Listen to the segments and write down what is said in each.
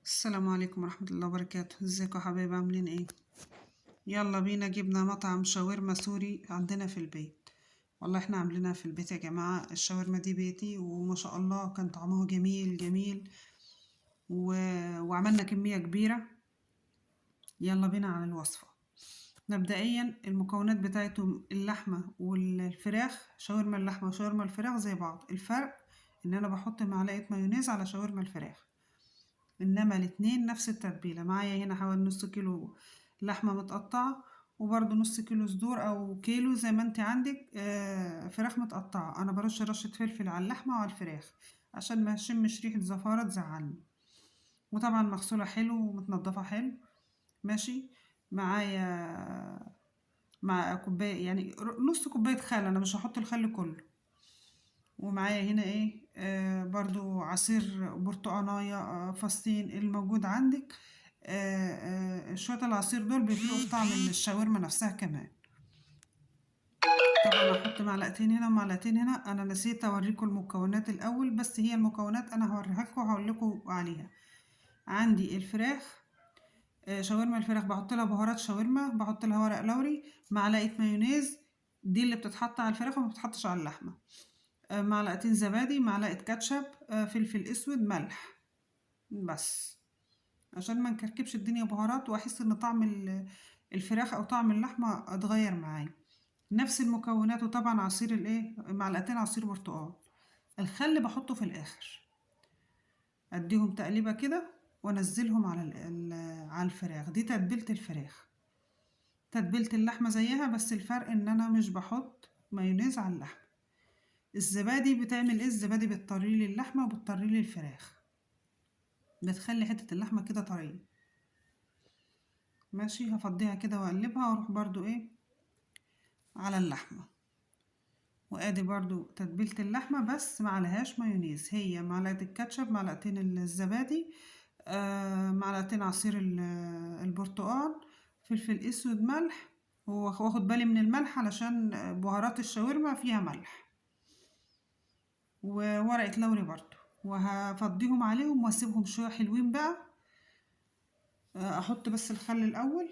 السلام عليكم ورحمة الله وبركاته. ازيكم يا حبايبي؟ عاملين ايه؟ يلا بينا. جبنا مطعم شاورما سوري عندنا في البيت. والله احنا عاملينها في البيت يا جماعة، الشاورما دي بيتي، وما شاء الله كان طعمها جميل جميل وعملنا كمية كبيرة. يلا بينا على الوصفة. مبدئيا المكونات بتاعتهم اللحمة والفراخ، شاورما اللحمة وشاورما الفراخ زي بعض، الفرق ان انا بحط معلقة مايونيز على شاورما الفراخ، انما الاتنين نفس التتبيلة. معايا هنا حوالي نص كيلو لحمة متقطعة، وبرده نص كيلو صدور او كيلو زي ما انت عندك، فراخ متقطعة. انا برش رشة فلفل على اللحمة وعلى الفراخ عشان ما اشمش ريحة زفارة تزعلني، وطبعا مغسولة حلو ومتنضفة حلو. ماشي، معايا مع كوباية، يعني نص كوباية خل، انا مش هحط الخل كله. ومعايا هنا ايه، برضو عصير برتقانايه، فصين الموجود عندك. شوية العصير دول بيفرقوا في طعم الشاورما نفسها كمان. طبعا هحط معلقتين هنا ومعلقتين هنا. انا نسيت اوريكم المكونات الاول، بس هي المكونات انا هوريها لكم وهقول لكم عليها. عندي الفراخ، شاورما الفراخ بحط لها بهارات شاورما، بحط لها ورق لوري، معلقه مايونيز دي اللي بتتحط على الفراخ وما بتتحطش على اللحمة، معلقتين زبادي، معلقه كاتشب، فلفل اسود، ملح، بس عشان ما نكركبش الدنيا بهارات واحس ان طعم الفراخ او طعم اللحمة اتغير معايا. نفس المكونات، وطبعا عصير الايه، معلقتين عصير برتقال. الخل بحطه في الاخر، اديهم تقليبه كده وانزلهم على على الفراخ. دي تتبيله الفراخ. تتبيله اللحمة زيها، بس الفرق ان انا مش بحط مايونيز على اللحمة. الزبادي بتعمل ايه؟ الزبادي بتطري لي اللحمة وبتطري لي الفراخ، بتخلي حتة اللحمة كده طرية. ماشي، هفضيها كده واقلبها واروح برضو ايه على اللحمة. وادي برضو تتبيله اللحمة، بس معلهاش مايونيز، هي معلقه الكاتشب، معلقتين الزبادي، معلقتين عصير البرتقال، فلفل اسود، ملح. واخد بالي من الملح علشان بهارات الشاورما فيها ملح، وورقة لوري برضو. وهفضيهم عليهم واسيبهم شوية حلوين بقى. احط بس الخل الاول.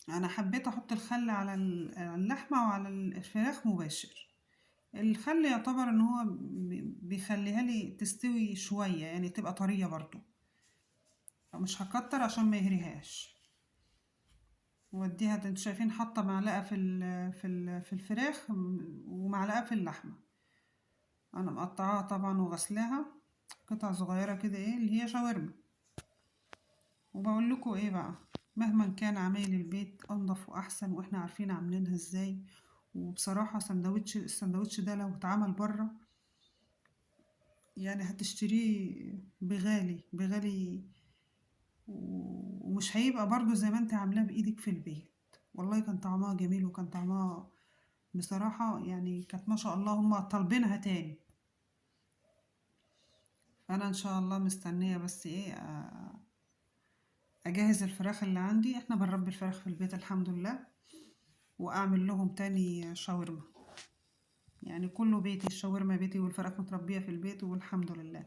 انا حبيت احط الخل على اللحمة وعلى الفراخ مباشر. الخل يعتبر ان هو بيخليها لي تستوي شوية، يعني تبقى طرية برضو، مش هكتر عشان ما يهريهاش. واديها، انتوا شايفين حاطه معلقه في الفراخ ومعلقة في اللحمة. انا مقطعاها طبعا وغسلاها قطع صغيرة كده، ايه اللي هي شاورما. وبقول لكم ايه بقى، مهما كان عمايل البيت انضف واحسن، واحنا عارفين عاملينها ازاي. وبصراحة السندوتش ده لو اتعمل بره يعني هتشتريه بغالي بغالي، ومش هيبقى برضو زي ما انت عاملاه بايدك في البيت. والله كان طعمها جميل، وكان طعمها بصراحة يعني كانت ما شاء الله، هما طالبينها تاني. فانا ان شاء الله مستنية بس ايه، اجهز الفراخ اللي عندي. احنا بنربي الفراخ في البيت الحمد لله، واعمل لهم تاني شاورما، يعني كله بيتي، الشاورما بيتي والفراخ متربية في البيت والحمد لله.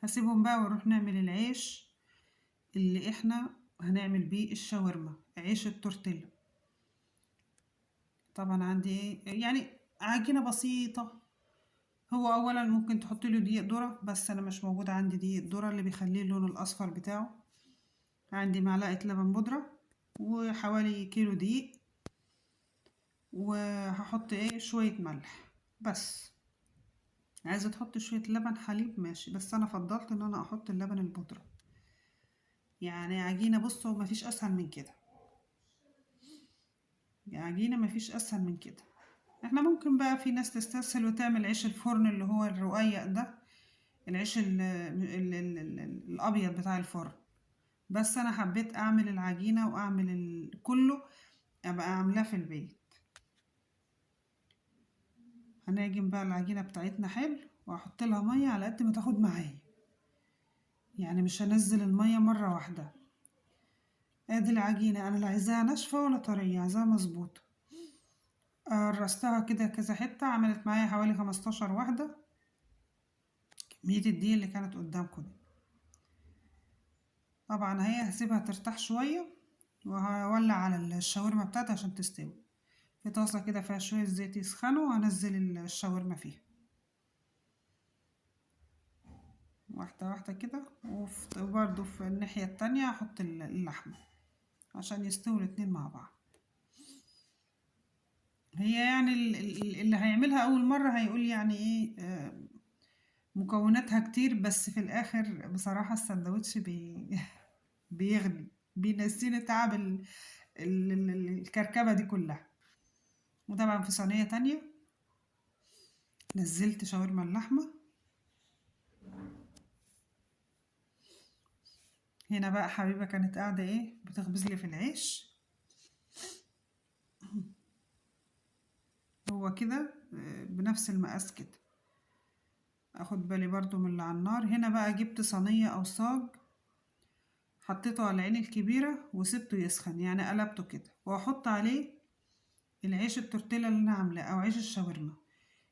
هسيبهم بقى ونروح نعمل العيش اللي احنا هنعمل بيه الشاورما، عيش التورتيلا. طبعا عندي ايه، يعني عجينة بسيطة. هو اولا ممكن تحطي له دقيق ذرة، بس انا مش موجود عندي دقيق ذرة اللي بيخليه اللون الاصفر بتاعه. عندي معلقة لبن بودرة وحوالي كيلو دقيق، وهحط ايه شوية ملح بس. عايزة تحط شوية لبن حليب ماشي، بس انا فضلت ان انا احط اللبن البودرة. يعني عجينة، بصوا مفيش اسهل من كده، عجينة مفيش اسهل من كده. احنا ممكن بقى في ناس تستسهل وتعمل عيش الفرن اللي هو الرقيق ده، العيش ال ال ال ال الابيض بتاع الفرن، بس انا حبيت اعمل العجينة واعمل كله ابقى عاملاه في البيت. هنعجن بقى العجينة بتاعتنا حلو، واحط لها مية على قد ما تاخد معايا، يعني مش هنزل المية مرة واحدة. ادي العجينة، انا لا عايزاها ناشفة ولا طرية، عايزاها مظبوطة. قرصتها كده كذا حتة، عملت معايا حوالي 15 واحدة. كمية الدقيق اللي كانت قدامكم دي. طبعا هي هسيبها ترتاح شوية، وهولع على الشاورما بتاعتي عشان تستوي. في طاسة كده فيها شوية زيت يسخنوا، وهنزل الشاورما فيها واحدة واحدة كده. وبرده في الناحية التانية هحط اللحمة عشان يستووا الاتنين مع بعض. هي يعني اللي هيعملها أول مرة هيقول يعني إيه، مكوناتها كتير، بس في الآخر بصراحة السندوتش بيغني، بينسيني تعب الكركبة دي كلها. وطبعا في صينية تانية نزلت شاورما اللحمة. هنا بقى حبيبة كانت قاعدة ايه بتخبز لي في العيش. هو كده بنفس المقاس كده. اخد بالي برضو من اللي على النار. هنا بقى جبت صينية او صاج، حطيته على العين الكبيرة وسبته يسخن، يعني قلبته كده، واحط عليه العيش التورتيلا اللي انا عاملاه او عيش الشاورما.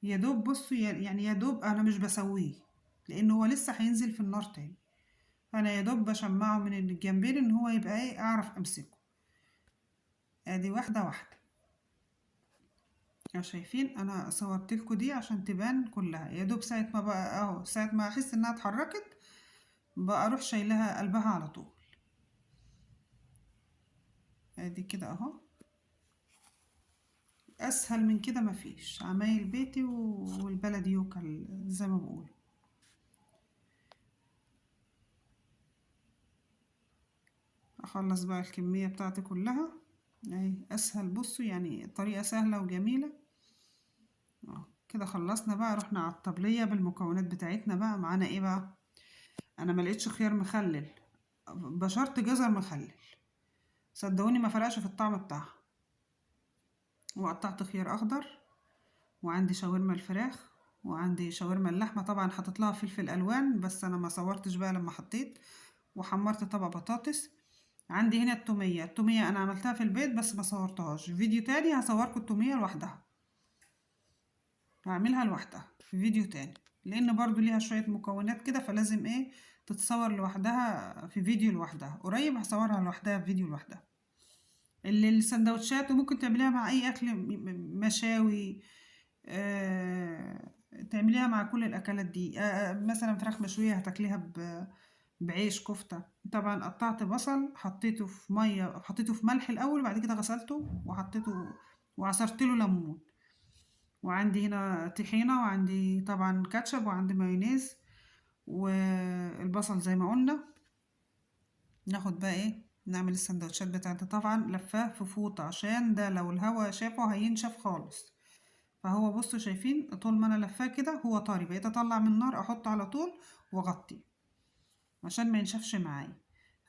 يا دوب بصوا، يعني يا دوب انا مش بسويه لان هو لسه هينزل في النار تاني، فانا يا دوب بشمعه من الجنبين ان هو يبقى ايه اعرف امسكه. ادي واحدة واحدة. شايفين انا صورت لكم دي عشان تبان كلها. يا دوب ساعة ما بقى اهو، ساعة ما احس انها اتحركت بقى اروح شايلها قلبها على طول. ادي كده اهو، اسهل من كده مفيش. عمايل بيتي والبلدي يوكل زي ما بقول. اخلص بقى الكمية بتاعتي كلها اهي، اسهل. بصوا يعني طريقة سهلة وجميلة اهو. كده خلصنا بقى، رحنا على الطبلية بالمكونات بتاعتنا. بقى معانا ايه بقى؟ انا ما لقيتش خيار مخلل، بشرت جزر مخلل، صدقوني ما فرقش في الطعم بتاعها. وقطعت خيار اخضر، وعندي شاورما الفراخ، وعندي شاورما اللحمة، طبعا حطيت لها فلفل الوان بس انا ما صورتش بقى لما حطيت. وحمرت طبق بطاطس. عندي هنا التوميه، التوميه انا عملتها في البيت بس ما صورتهاش، فيديو تاني هصوركم التوميه لوحدها، هعملها لوحدها في فيديو تاني، لان برضو ليها شوية مكونات كده، فلازم ايه تتصور لوحدها في فيديو لوحدها. قريب هصورها لوحدها في فيديو لوحدها. السندوتشات، وممكن تعمليها مع اي اكل، مشاوي، تعمليها مع كل الاكلات دي. مثلا فراخ مشوية هتاكليها بعيش كفته. طبعا قطعت بصل، حطيته في مية، حطيته في ملح الاول، وبعد كده غسلته وحطيته وعصرت له ليمون. وعندي هنا طحينه، وعندي طبعا كاتشب، وعندي مايونيز، والبصل زي ما قلنا. ناخد بقى ايه نعمل السندوتشات بتاعتنا. طبعا لفاه في فوطه عشان ده لو الهوا شافه هينشف خالص. فهو بصوا شايفين طول ما انا لفاه كده هو طري، بقيت اطلع من النار احطه على طول واغطيه عشان ما ينشفش معايا.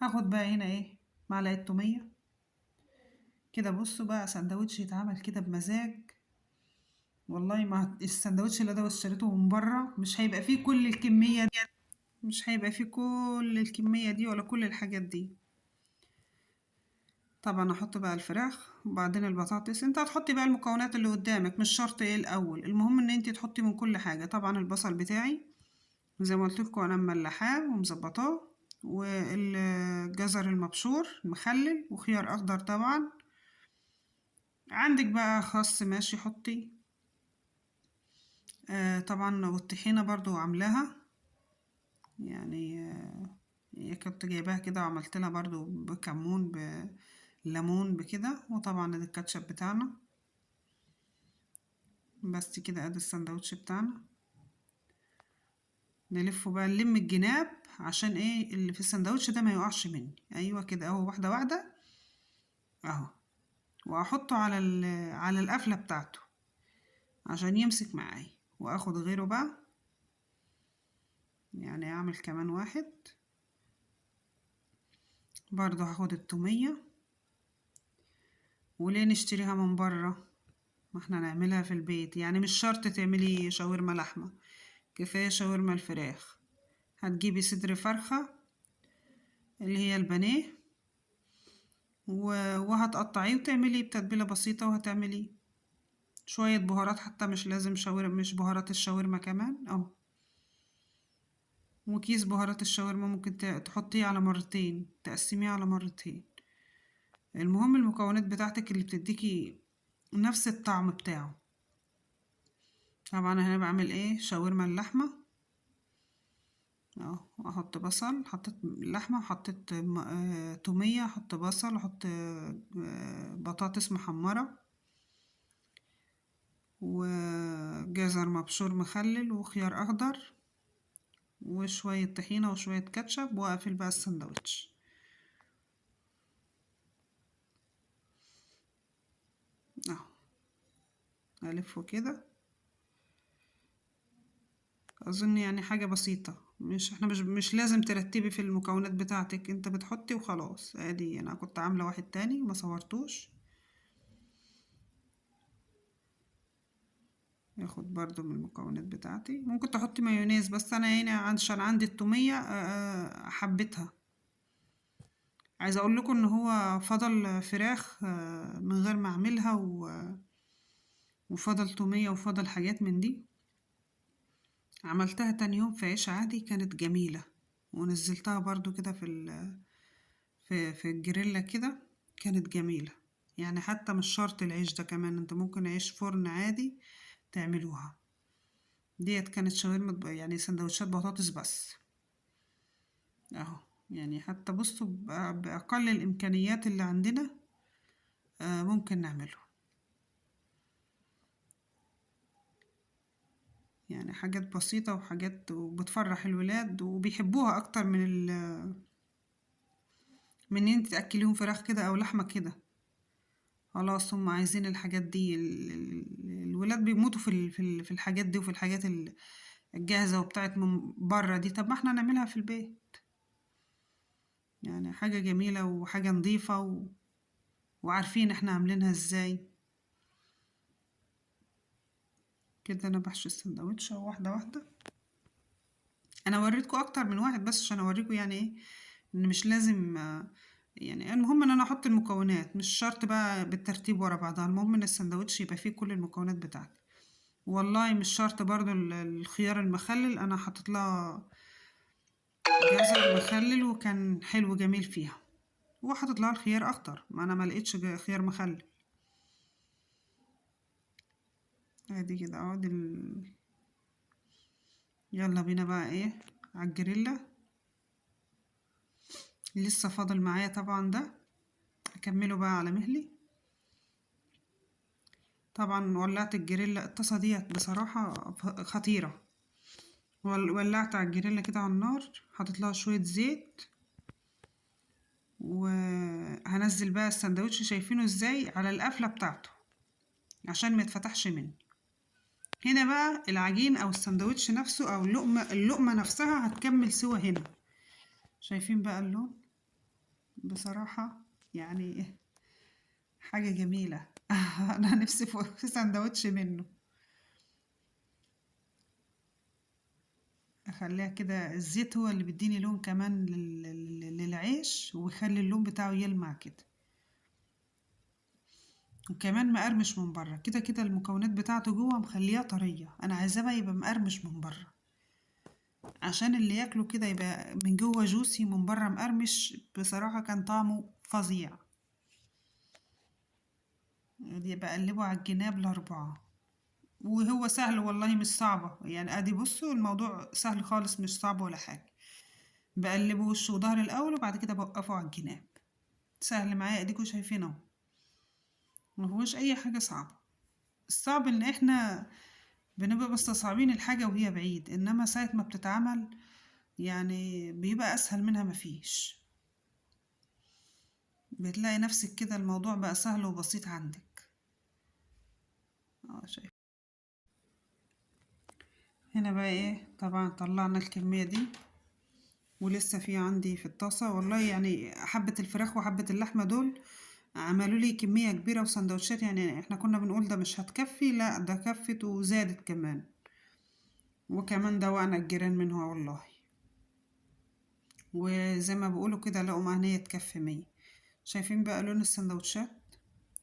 هاخد بقى هنا ايه معلقه توميه كده. بصوا بقى سندوتش يتعمل كده بمزاج، والله ما السندوتش اللي ده اشتريته من بره مش هيبقى فيه كل الكمية دي، مش هيبقى فيه كل الكمية دي ولا كل الحاجات دي. طبعا احط بقى الفراخ وبعدين البطاطس. انت هتحطي بقى المكونات اللي قدامك، مش شرط ايه الاول، المهم ان انت تحطي من كل حاجة. طبعا البصل بتاعي زي ما قلت لكم انا مملحاه ومظبطاه، والجزر المبشور المخلل، وخيار اخضر طبعا. عندك بقى خس ماشي حطي، طبعا. والطحينه برضو عاملاها، يعني كنت جايباها كده وعملت لها برضو بكمون بليمون بكده. وطبعا ادي الكاتشب بتاعنا. بس كده ادي السندوتش بتاعنا. نلفه بقى، نلم الجناب عشان ايه اللي في السندوتش ده ما يقعش مني. ايوه كده اهو، واحدة واحدة اهو. واحطه على على القفله بتاعته عشان يمسك معايا. واخد غيره بقى، يعني اعمل كمان واحد برضو. هاخد التومية، وليه نشتريها من بره؟ ما احنا نعملها في البيت. يعني مش شرط تعملي شاورما لحمة، كفاية شاورما الفراخ. هتجيبي صدر فرخة اللي هي البانيه وهتقطعيه وتعمليه بتتبيلة بسيطة، وهتعمليه شوية بهارات، حتى مش لازم شاورما، مش بهارات الشاورما كمان اهو. وكيس بهارات الشاورما ممكن تحطيه على مرتين، تقسميه على مرتين. المهم المكونات بتاعتك اللي بتديكي نفس الطعم بتاعه. طبعا هنا بعمل ايه؟ شاورما اللحمة اهو، احط بصل، حطيت لحمة وحطيت تومية، احط بصل، احط بطاطس محمرة وجزر مبشور مخلل وخيار اخضر وشوية طحينة وشوية كاتشب، واقفل بقى السندوتش اهو، الفه كده. اظن يعني حاجة بسيطة، مش احنا مش لازم ترتبي في المكونات بتاعتك، انت بتحطي وخلاص. ادي انا كنت عاملة واحد تاني ما صورتوش، ياخد برضو من المكونات بتاعتي. ممكن تحطي مايونيز، بس انا هنا عشان عندي التومية، حبيتها. عايزة اقول لكم ان هو فضل فراخ، من غير ما اعملها، وفضل تومية وفضل حاجات من دي، عملتها تاني يوم في عيش عادي، كانت جميلة. ونزلتها برضو كده في الجريلا كده، كانت جميلة. يعني حتى مش شرط العيش ده كمان، انت ممكن عيش فرن عادي تعملوها. ديت كانت شاورما يعني سندوتشات بطاطس بس اهو. يعني حتى بصوا بأقل الإمكانيات اللي عندنا، ممكن نعمله. يعني حاجات بسيطة وحاجات وبتفرح الولاد وبيحبوها أكتر من إن انت تأكليهم فراخ كده أو لحمة كده. خلاص هم عايزين الحاجات دي، الولاد بيموتوا في الحاجات دي وفي الحاجات الجاهزة وبتاعت من بره دي. طب ما احنا نعملها في البيت، يعني حاجة جميلة وحاجة نظيفة وعارفين احنا عاملينها ازاي. كده انا بحشي السندوتش اهو واحدة واحدة. انا وريتكم اكتر من واحد بس عشان اوريكم يعني ايه ان مش لازم، يعني المهم ان انا احط المكونات، مش شرط بقى بالترتيب ورا بعضها، المهم ان السندوتش يبقى فيه كل المكونات بتاعتي. والله مش شرط برضو الخيار المخلل، انا حطيت لها جزر مخلل وكان حلو جميل فيها، وحطيت لها الخيار اخضر، ما انا ما لقيتش خيار مخلل. ادي كده اهو، دي يلا بينا بقى ايه على الجريلا. لسه فاضل معايا طبعا ده، اكمله بقى على مهلي. طبعا ولعت الجريلا، الطاسه ديت بصراحه خطيره. ولعت على الجريلا كده على النار، حطيت لها شويه زيت، وهنزل بقى السندوتش. شايفينه ازاي على القفله بتاعته عشان ما يتفتحش مني. هنا بقى العجين او السندوتش نفسه او اللقمه نفسها هتكمل سوا هنا. شايفين بقى اللون؟ بصراحه يعني حاجه جميله. انا نفسي في سندوتش منه. اخليها كده، الزيت هو اللي بيديني لون كمان للعيش ويخلي اللون بتاعه يلمع كده، وكمان مقرمش من بره. كده كده المكونات بتاعته جوه مخليها طريه، انا عايزاه بقى يبقى مقرمش من بره عشان اللي ياكله كده يبقى من جوه جوسي من بره مقرمش. بصراحه كان طعمه فظيع. دي بقلبه على الجناب الاربعه، وهو سهل والله مش صعبه يعني. ادي بصوا الموضوع سهل خالص، مش صعب ولا حاجه. بقلبه وش وظهر الاول وبعد كده بوقفه على الجناب. سهل معايا، اديكوا شايفين اهو، ما فيهوش اي حاجه صعبه. الصعب ان احنا بنبقى مستصعبين الحاجه وهي بعيد، انما ساعه ما بتتعمل يعني بيبقى اسهل منها مفيش. بتلاقي نفسك كده الموضوع بقى سهل وبسيط عندك. شايف هنا بقى ايه؟ طبعا طلعنا الكمية دي ولسه في عندي في الطاسة. والله يعني حبة الفراخ وحبة اللحمة دول عملوا لي كمية كبيرة وسندوتشات، يعني احنا كنا بنقول ده مش هتكفي، لا ده كفت وزادت كمان، وكمان دوقنا الجيران منها والله. وزي ما بيقولوا كده لقمة هنية تكفي 100. شايفين بقى لون السندوتشات؟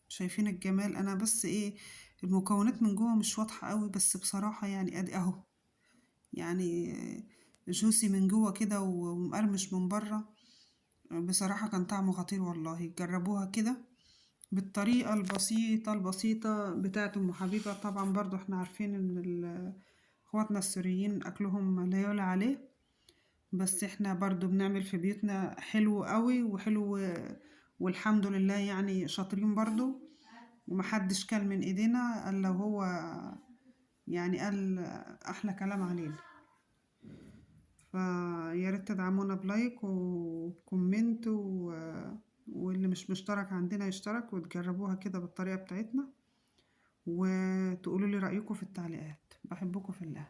شايفين الجمال؟ انا بس ايه المكونات من جوه مش واضحة قوي، بس بصراحة يعني ادي اهو، يعني juicy من جوه كده ومقرمش من بره. بصراحة كان طعمه خطير والله. جربوها كده بالطريقة البسيطة البسيطة بتاعة أم حبيبة. طبعا برضو احنا عارفين ان اخواتنا السوريين اكلهم لا يعلى عليه، بس احنا برضو بنعمل في بيوتنا حلو قوي وحلو والحمد لله، يعني شاطرين برضو، ومحدش كل من ايدينا الا هو يعني قال احلى كلام علينا. فيا ريت تدعمونا ب like و comment، واللي مش مشترك عندنا يشترك، وتجربوها كده بالطريقة بتاعتنا، وتقولوا لي رأيكم في التعليقات. بحبكم في الله.